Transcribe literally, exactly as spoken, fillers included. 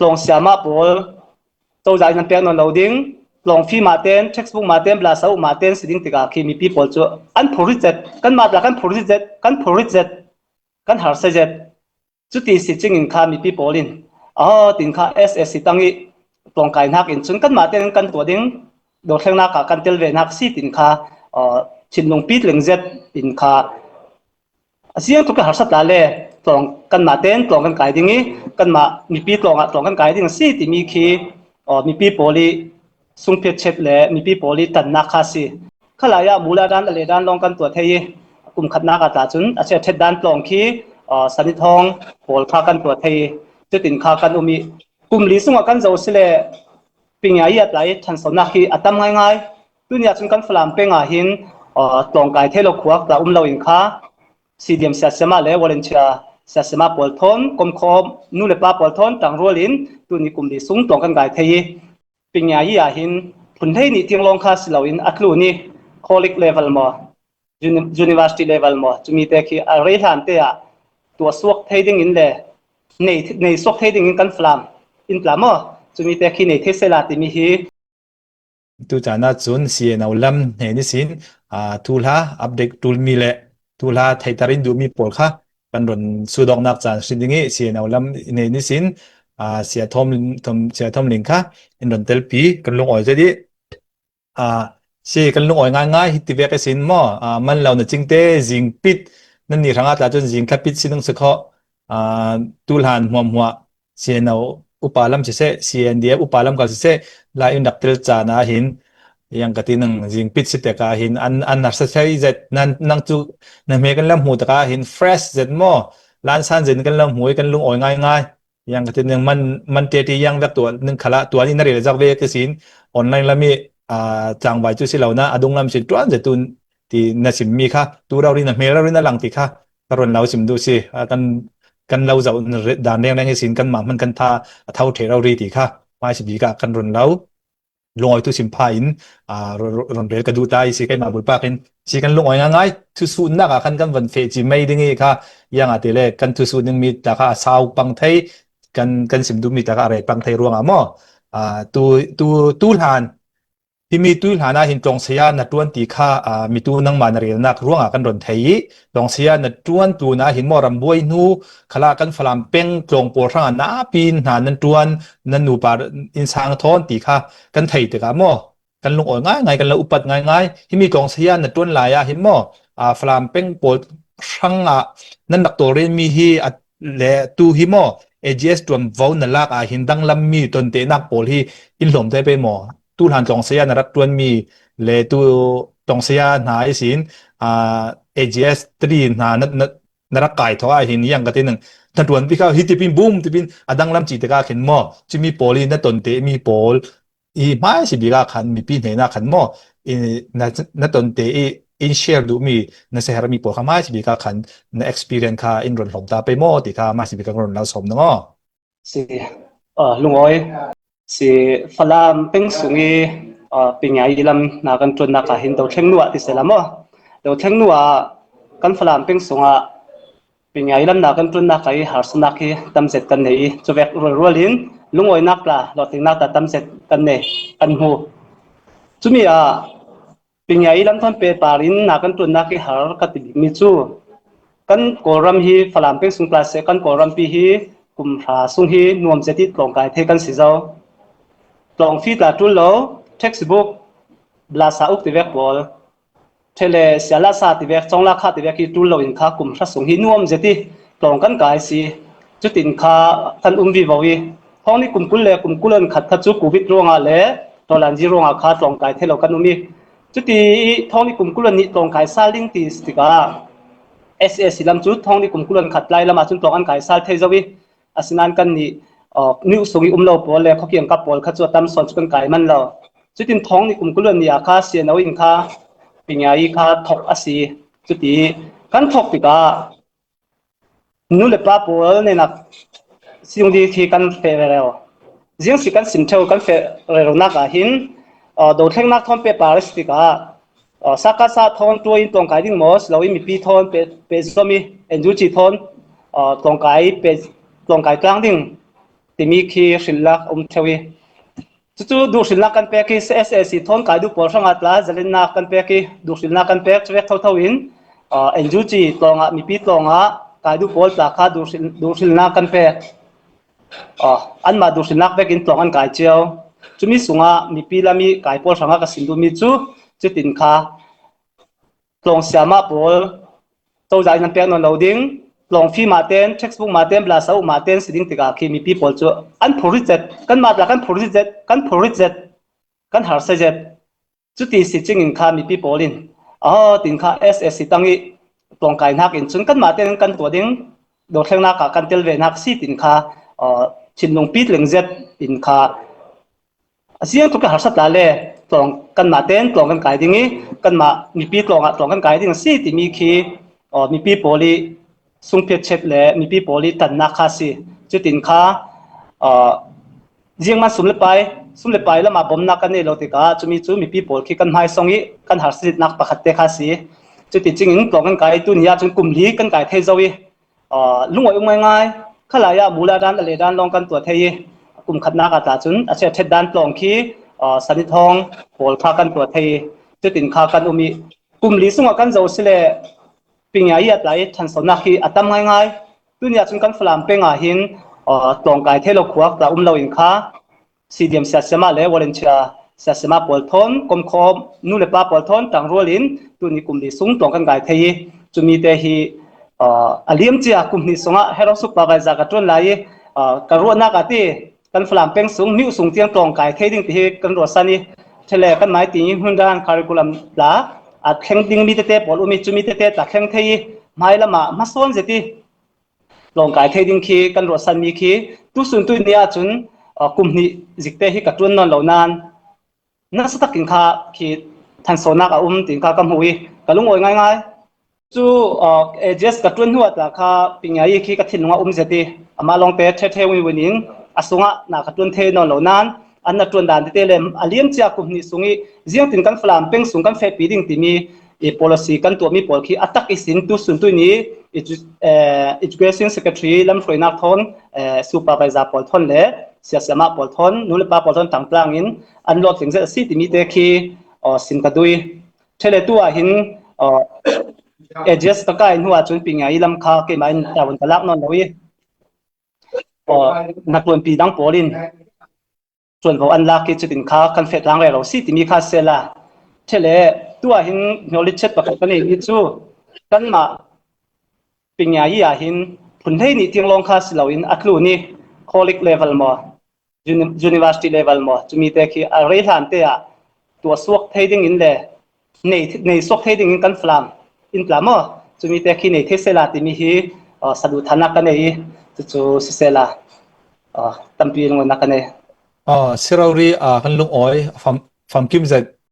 tlawng siama pawl cozah in an pek nawn lo ding, tlawng fee mah ten, textbook mah ten, blasa uk mah ten si ding tikah khi mipi pawl cu an phurrit zet, kanmah tla kan phurrit zet, kan phurrit zet, kan harsa zet. Cuti si cingin kha mipi pawl in, aw, tin kha S S C tang i tlawngkai hnak in cun kanmah ten kan tuah ding, dothlennak ah kan tel ve hnak si tin kha, aw, thinlung pitling zet in kha a ziang tuk i harsa tla le tlawng kanmah ten tlawng kan kai ding i kanmah mipi tlawng ah tlawng kan kai ding a si timi khi, aw, mipi pawl i sungphiat chet le mipi pawl i tannak kha a si. Khalai ah mula dan a le dan lawng kan tuah thei i kum khatnak ah tla cun a chia ṭhet dan tlawng khi, aw, sanithawng pawl kha kan tuah thei i cutin kha kan um i kum li sungah kan zoh si le pingai i a tla i ṭhansonak hi a tam ngaingai. Tuni ah cun kan Falam peng ah hin, aw, tlawngkai thei lo khua tla um lo in kha, C D M siasema le volunteer siasema pawl thawn, komkhawm nu le pa pawl thawn ṭangrual in tuni kum li sung tlawng kan kai thei i, pingai i ah hin phun hlei nih tiang lawng kha si loin a tlun i college level maw, uni-, university level maw, cumi te khi a rei hlan te ah tuah suak thei ding in le nei, nei suak thei ding in kan Falam in tla maw, cumi te khi nei thei sela timi hi. Tu caan ah cun C N O lam hnen ihsin, aa, thuhla update ṭulmi le thuhla theihter in duhmi pawl kha kan run sutdawknak caan hrin ding i C N O lam hnen ihsin, aa, Sia Thawm, Thawm, Sia Thawm Ling kha in run telpi kan lungawi zet i, aa, si kan lungawi ngaingai hi tivek ihsin maw, aa, man lo na cingte zingpit nan ni hrangah tla cun zingthlapit si ding si khawh, aa, tuhlan hmuahhmuah C N O upa lam siseh, C N D F upa lam kal siseh, lai in rak tel caan ah hin, yang ka ti nang zingpit si tek ah hin, an, an harsa thei zet, nan, nang cu na hme kan lam hmu tak ah hin, fresh zet maw, lansan zet kan lam hmu i kan lungawi ngaingai. Yang ka ti nang man, man ṭeti yang vek tuan, nang khalah tuan i na rel zak ve ka sin, online lam i, aa, tlangvai cu si lo na, a dung lam sin ṭuan zet tu ti na simmi kha, tu rori na hmel rori na lang ti kha, ka run lo sim duh si, aa, kan, kan lo zoh dan rengreng ihsin kanmah hman kan tha a tho ṭheh rori ti kha, hmaisi bik ah kan run lo. Lungawi tu sim pha in, aa, ru-, ru-, run rel ka duh ta i si keimah bulpak in, si kan lungawi ngaingai, thusuhnak ah khan kan van feh ci mai ding i kha, yang ah ti le kan thusuh ding mi ta kha a sau pang thei, kan, kan sim duh mi ta kha a rel pang thei ruangah maw? Aa, tu, tu, tu hlan, Himi tuihlan ah hin tlawngsaya na ṭuan ti kha, aa, mitu nangmah na relnak ruangah kan run thei i, tlawngsaya na ṭuan tlun ah hin maw rambuai hnu khalah kan Falam peng tlawng pawl hrangah napi hna nan ṭuan, nan nupa innsang thawn ti kha kan thei tikah maw kan lungawi ngaingai, kan lo upat ngaingai. Himi tlawngsaya na ṭuan lai ah hin maw, aa, Falam peng pawl hrangah nan rak tawlrelmi hi a le tu hi maw, A G S ṭuanvo na lak ah hin danglammi tontenak pawl hi in hlawm te pei maw? Tu hlan tlawngsaya na rak ṭuanmi le tu tlawngsaya hna ihsin, aa, A G S three hna na, na, na rak kai thawk ah hin yang ka ti nang na ṭuan bik ah hi tipin bum tipin a danglam cih tikah khin maw? Cumi pawl hi na tonte mi pawl i hmaisi bik ah khan mipi hnenah khan maw, i, na, na tonte i in share duhmi, na siaherhmi pawl kha hmaisi bik ah khan na experience kha in run hlawm ta pei maw ti kha hmaisi bik ah kan run lo sawm nang aw. Si, ah, lungawi. Si, Falam peng sung i, ah, pingai i lam na kan ṭuannak ah hin dothleng nu ah ti sela maw? Dothleng nu ah kan Falam peng sungah pingai lam na kan ṭuannak ah i harsanak hi tam zet kan nei i, cuvek rualrual in lungawinak tla, hlawhtlinnak tla tam zet kan nei, kan hmu. Cumi ah pingai lam thawn pehpar in na kan ṭuannak i har ka ti bikmi cu kan Kawlram hi Falam peng sung tla seh, kan Kawlrampi hi kum hra sung hi nuam zet i tlawngkai thei kan si zo. Tlawng fee tla ṭul lo, textbook, blasa uk tivek pawl, ṭhe le sialasa tivek, cawnglakha tivek hi ṭul lo in kha kum hra sung hi nuam zet i tlawng kan kai si. Cutin kha kan um vivo i, thawng ni kum kul le kum kul an khat kha cu Covid ruangah le tawlanzi ruangah kha tlawng kai thei lo kan um i, cuti i thawng ni kum kul an nih tlawng kai sal ding ti si tikah S S C lam cu thawng ni kum kul an khat lai lamah cun tlawng an kai sal thei zo i, asinain kannih, aw, New sung i um lo pawl le khuakiangkap pawl kha cu a tam sawn cu kan kai man lo. Cutin thawng ni kum kul an nih ah kha C N O in kha pingai kha thok a si. Cuti kan thok tikah nu le pa pawl nenak siung dih khi kan feh rero. Ziang si kan sim ṭheu kan feh reronak ah hin, aw, dothlengnak thawn pehpar a si tikah, aw, sakasa thawn ṭuai in tlawngkai ding maw si lo i mipi thawn pe, pehzom i N U G thawn, aw, tlawngkai pe, tlawngkai tlang ding timi khi hrilhnak um ṭheu i, cucu duhhrilhnak kan pek i, S A C thawn kai duh pawl hrangah tla zalennak kan pek i, duhhrilhnak kan pek. Cuvek thotho in, uh, N U G tlawngah, mipi tlawngah kai duh pawl tla kha duhhril, duhhrilhnak kan pek. Uh, anmah duhhrilhnak vekin tlawng an kai cio. Cumi sungah mipi lam i kai pawl hrangah ka sin duhmi cu cutin kha tlawng siamah pawl cozah in an pek nawn lo ding. Tlawng fee mah ten, textbook mah ten, blasa uh mah ten si ding tikah khi mipi pawl cu an phurrit zet, kanmah tla kan phurrit zet, kan phurrit zet, kan harsa zet. Cuti si cingin kha mipi pawl in, aw, tin kha S A C tang i tlawng kai hnak in cun kanmah ten kan tuah ding, dawthlengnak ah kan tel ve hnak si tin kha, aw, thinlung pitling zet in kha a ziang tuk i harsa tla le tlawng kanmah ten tlawng kan kai ding i, kanmah mipi tlawngah tlawng kan kai ding a si timi khi, aw, mipi pawl i sungphiat chet le mipi pawl i tannak kha a si. Cutin kha, aw, ziangman sum le pai, sum le pai lamah bomnak kan nei lo tikah cumi cu mipi pawl khi kan hmaisong i kan harsatnak pakhat te kha a si. Cuti cingin tlawng kan kai i, tuni ah cun kum li kan kai thei zo i, aw, lungawi um ngaingai. Khalai ah mula dan a le dan lawng kan tuah thei i, kum khatnak ah tla cun a ṭhet dan tlawng khi, aw, sanithawng pawl kha kan tuah thei i, cutin kha kan um i, kum li sungah kan zoh si le pingia i a tla i ṭhansonak hi a tam ngaingai. Tuni ah cun kan Falam peng ah hin, aw, tlawng kai thei lo khua tla um lo in kha, C D M siasiamah le volunteer siasiamah pawl thawn komkhawm, nu le pa pawl thawn ṭangrual in tuni kum li sung tlawng kan kai thei i, cumi te hi, aw, a liam cia kum hnih sungah Herong Supervisor ka ṭuan lai i, aw, ka ruahnak ah ti kan Falam peng sung Miu sung tiang tlawng kai thei ding ti hi kan ruahsan i, ṭhele kan mai ti i hmun dan curriculum tla a thleng dingmi tete pawl um i, cumi tete tla thleng thei i, hmailam ah hmasawn zet i tlawng kai thei ding khi kan ruahsanmi khi tusun tuni ah cun, aw, kum hnih zik te hi ka ṭuan nawn lo nain nasa takin kha khi ṭhansonak a um tiin kha ka hmu i ka lungawi ngaingai. Cu, aw, A G S ka ṭuan hnu ah tla kha pingia i khi ka thinlung ah um zet i, amah lawngte ṭheṭhe ungui un in a sungah na ka ṭuan thei nawn lo nain an na ṭuan dan tete le a liam cia kum hnih sung i ziangtin kan Falam peng sung kan fehpi ding timi i policy kan tuahmi pawl khi a tak ihsin tusun tuni edu-, eh, Education Secretary lamhruainak thawn, eh, Supervisor pawl thawn le siasiamah pawl thawn, nu le pa pawl thawn ṭangtlang in an lawt tling zet a si timi te khi, aw, sim ka duh i. Ṭhele tu ah hin, aw, A G S ka kai hnu ah cun pingia i lam kha keimah in tavuan ka lak nawn lo i, aw, hnaṭuanpi dang pawl in ṭuanvo an lak i cutin kha kan feh tlang rero si timi kha sehla. Ṭhele tu ah hin hnawlitchet pakhat ka neihmi cu kanmah pingia i ah hin phun hleihnih tiang lawng kha si loin a tlun i college level maw, uni-, university level maw, cumi te khi a rei hlan te ah tuah suak thei ding in le nei, nei suak thei ding in kan Falam in tla maw, cumi te khi nei thei sehla timi hi, aw, saduhthahnak ka nei i, cucu si sehla, aw, tampi lungawinak ka nei. Aw, si rori, aw, kan lungawi, fam, famkim zet,